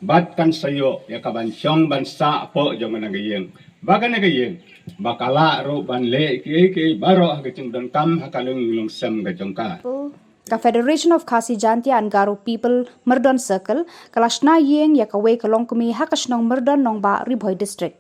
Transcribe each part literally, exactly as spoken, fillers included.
Bad kan sa ïoh ïa ka ban shong ban sah hapoh jong kane ka ïing, ba kane ka ïing ba ka lah ruh ban leh kiei kiei baroh ha ka jingdonkam ha ka longïing longsem ka jong ka. Ka Federation of Khasi Jaintia and Garo People Myrdon Circle ka la shna ïing ïa kawei ka longkmie ha ka shnong Myrdon Nongbah, Ri Bhoi District.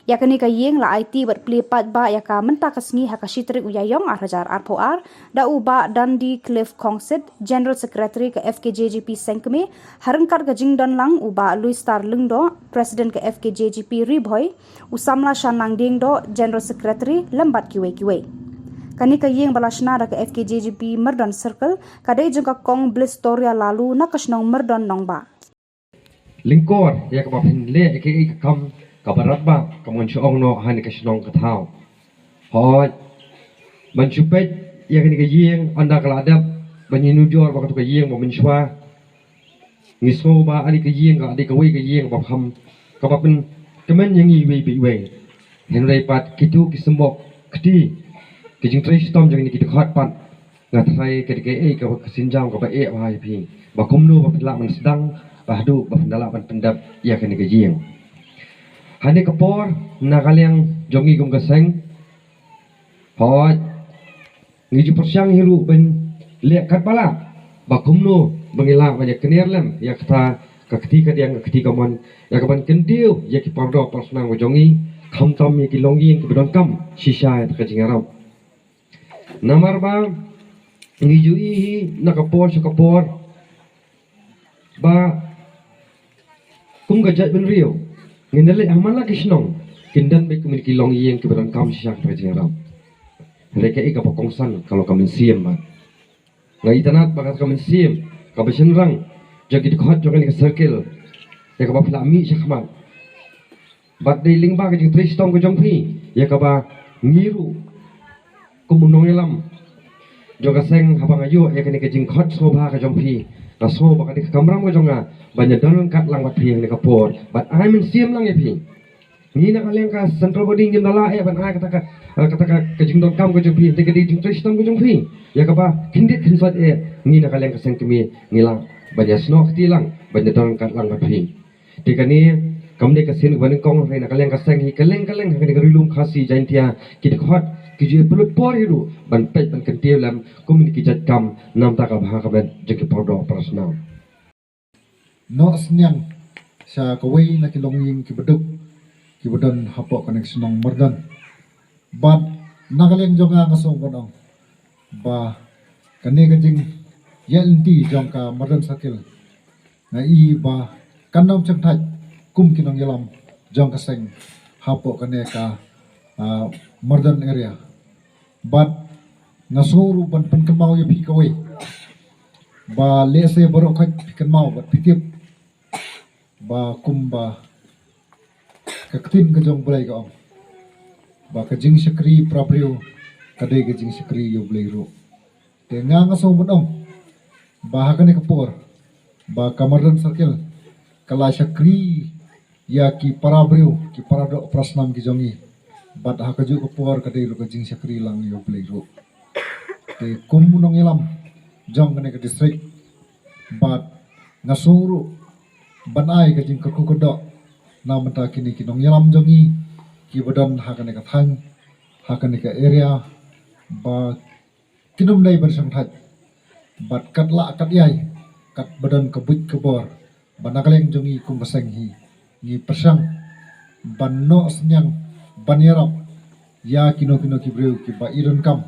Ïa kane ka ïing la aiti bad plie paidbah ïa ka mynta ka sngi ha ka shi tarik u Ïaïong ar hajar arphew ar da u Bah Dundee Cliff Khongsit, General Secretary ka F K J G P Sengkmie, ha ryngkat ka jingdon lang u Bah Louistar Lyngdoh, President ka F K J G P Ri Bhoi, u Samla Shanlang Diengdoh, General Secretary, lem bad kiwei kiwei. Kane ka ïing ba la shna da ka F K J G P Myrdon Circle ka dei jong ka Kong Blistoria Laloo na ka shnong Myrdon Nongbah. Lyngkor ïa kaba phin leh ïa kaei ka kam kaba radbah ka mon sha ong noh ha kane ka shnong ka thaw. Hooid, ban shu peit ïa kane ka ïing ynda ka la dep ban ïanujor ba kato ka ïing ba mynshuwa, ngi sngew ba kane ka ïing ka dei kawei ka ïing ba kham kaba pynkmen ïa ngi iwei pa iwei. Hynrei pat kito ki symboh kti ki jingtrei shitom jong kine ki dkhot pat, nga tharai ka dei kaei kaba ka sienjam kaba eh bha ïa phi, ba kumno ba phin lah ban sdang ba haduh ba phin da lah ban pyndep ïa kane ka ïing. Hane ka por na ka liang jong ngi kum ka seng, hooid, ngi ju pyrshang hi ruh ban leh katba lah ba kumno ba ngi lah ban ïa kner lem ïa kata ka kti ka diang ka kti ka mon, ïa ka ban kyntiew ïa ki para doh para snam ka jong ngi, khamtam ïa ki longïing kiba donkam shisha ïa ka jingïarap. Namar ba ngi ju ïohi na ka por sha ka por ba kum ka jaitbynriew ngin da leit ha man la ki shnong, kin don beit kumne ki longïing kiba donkam shisha ka jingïarap. Hynrei kaei kaba kongsan ka long ka mynsiem ba nga itynnad ba ka mynsiem kaba shynrang jong ki dkhot jong kane ka circle ïa kaba phi la mih shakhmat. Bad dei lyngba ka jingtrei shitom ka jong phi ïa kaba ngi ruh kum u nongïalam jong ka seng, haba nga ïoh ïa kane ka jingkhot sngewbha ka jong phi, nga sngew ba ka dei ka kamram ka jong nga ban ïa don ryngkat lang bad phi ha kane ka por bad ai mynsiem lang ïa phi. Ngi na ka liang ka central body ngim da lah eh ban ai kata ka, kata ka, ka jingdonkam ka jong phi, hynrei ka dei jingtrei shitom ka jong phi ïa kaba khyndiat khynsoit eh ngi na ka liang ka seng kmie ngi lah ban ïa snoh kti lang ban ïa don ryngkat lang bad phi. Te kane kam dei ka sien kaba nyngkong, hynrei na ka liang ka seng hi kylleng kylleng ha kane ka Ri Lum Khasi Jaintia ki dkhot ki ju pynlut por hi ruh ban peit ban kyntiew lem kum kine ki jait kam na ka bynta ka bha ka met jong ki para doh para snam. Noh synñiang sha kawei na ki longïing kiba duk kiba don hapoh kane ka shnong Myrdon. Bad na ka liang jong nga, nga sngew ban ong ba kane ka jingïaid lynti jong ka Myrdon Circle, nga i ba kan ym shang thait kum ki nongïalam jong ka seng hapoh kane ka, ah, Myrdon area. Bad nga sngew ruh ban pynkynmaw ïa phi kawei ba lehse baroh khoit phi kynmaw bad phi tip ba kumba ka ktien ka jong U Blei ka ong ba ka jingshakri para briew ka dei ka jingshakri ïa U Blei ruh. Te nga, nga sngew ban ong ba ha kane ka por ba ka Myrdon Circle ka la shakri ïa ki para briew, ki para doh para snam ki jong ngi. Bad ha kajuh ka por ka dei ruh ka jingshakri lang ïa U Blei ruh. Te kum u nongïalam jong kane ka district, bad nga sngew ruh ban ai ka jingkyrkhu kyrdoh na ka bynta kine ki nongïalam jong ngi kiba don ha kane ka thaiñ, ha kane ka area, ba kin ym dei ban shang thait bad kat lah kat ïai, katba don ka buit ka bor, ba na ka liang jong ngi kum ka seng hi ngi pyrshang ban noh synñiang ban ïarap ïa kino kino ki briew kiba i donkam